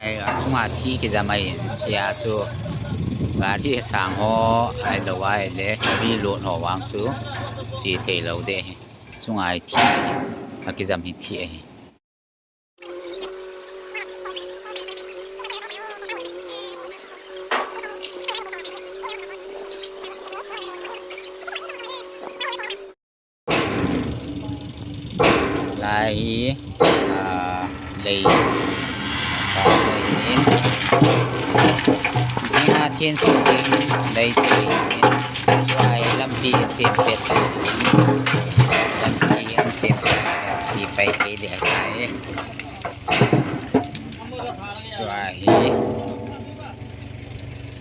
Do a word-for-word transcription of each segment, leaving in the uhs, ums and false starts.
Ai, achunga thi kijam ahin, chia chu gari sang ho, ahilou ahile, heavy load ho vang chu, che thei lou ding ahi. Achunga hi thi, akijam hi thi ahi. Lai hi, ah, lei, ah, hin, jing a thenso ding lei chu hin, tua hi lampi sem pet ta, lampi hin sem pet, ti pai thei ding ahi. Tua hi,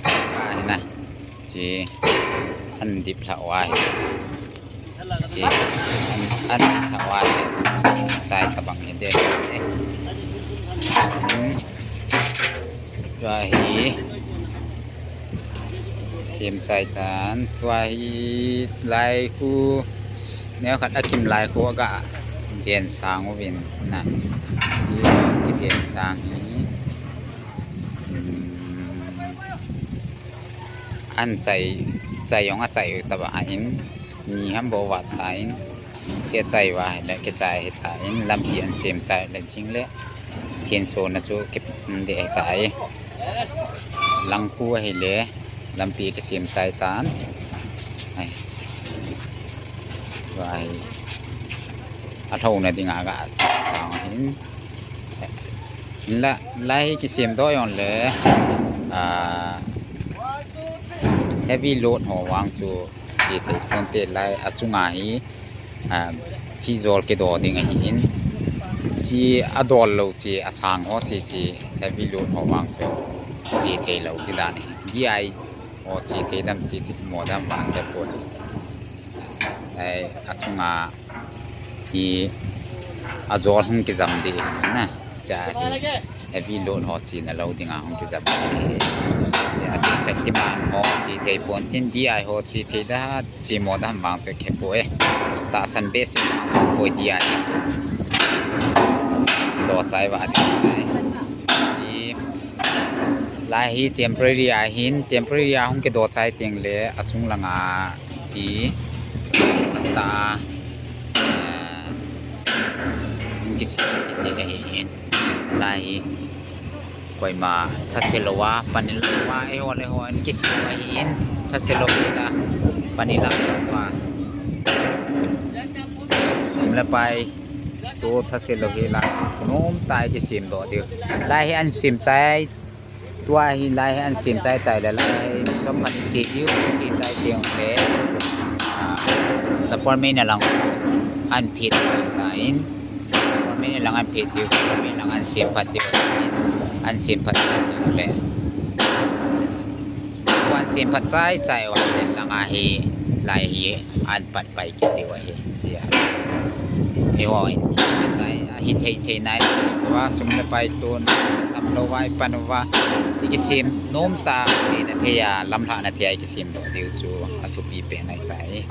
ah, hina, che, an dip lha uva hi. Che, an, an lha uva hi. Chai tabang hi de. Hmm. Tua hi. Sem chai tan. Tua hi lai khu. Neo khat akim lai khu aga. Den sang uvin na. Che, kiden sang hi. Hmm. An chai, chai jong achai u taba in, ni ham bou vat ta in, che chai uva le kichai hi ta in, lampi an sem chai le jing le, thenso na chu kipum ding ahi ta e. Lang khu ahile, lampi kisem chai tan. Ai. Tua hi, alhouna dinga ga sang ahin. Hinla, lai hi kisem doh jong le, ah, heavy load ho vang chu che thei ponte, lai achunga hi, ah, thi jol kido ding ahin. Che adol lou che asang ho sese heavy load ho vang chu che thei lou ti dan ahi. D I ho che thei dam, che thei mo dam vang te pon. Ai, achunga hi ajol hung kijam ding na, cha hi heavy load ho chena lou dinga hung kijam ding. Atu Shaktiman ho che thei pon tin, D I ho che thei da, che mo da ham vang chu khe poi. Tahsan basic vang chu poi D I. Lo chai va ding. Che Lai hi temporary ahin, temporary a hung kido chai teng le achung langa hi ata, eh, hung kisem kit ding ahin. Lai hi koima thase louva, pan ilou va, eiho le eiho in kisem ahin, thase lou hila, pan ilou va. Sum le pai. Tu thase lou hila, nomtah a kisem doh diu. Lai hi an sem chai, tua hi lai hi an sem chai chai le lai hi chomkhat che diu, che chai teng le, ah, Superman a lang an phet ta in, Superman a lang an phet diu, Superman lang an sem phat diu, an sem phat diu le. Tua an sem phat chai chai uva le langa hi, lai hi an pat pai kit diu ahi, chia. Eiho in, tai, ahi thei thei nai, va sum le pai tun, sam lou vai pan uva, i kisem nomtah, che na thei a, lamlhah na thei a, i kisem doh diu chu, athupi pen ahi tai.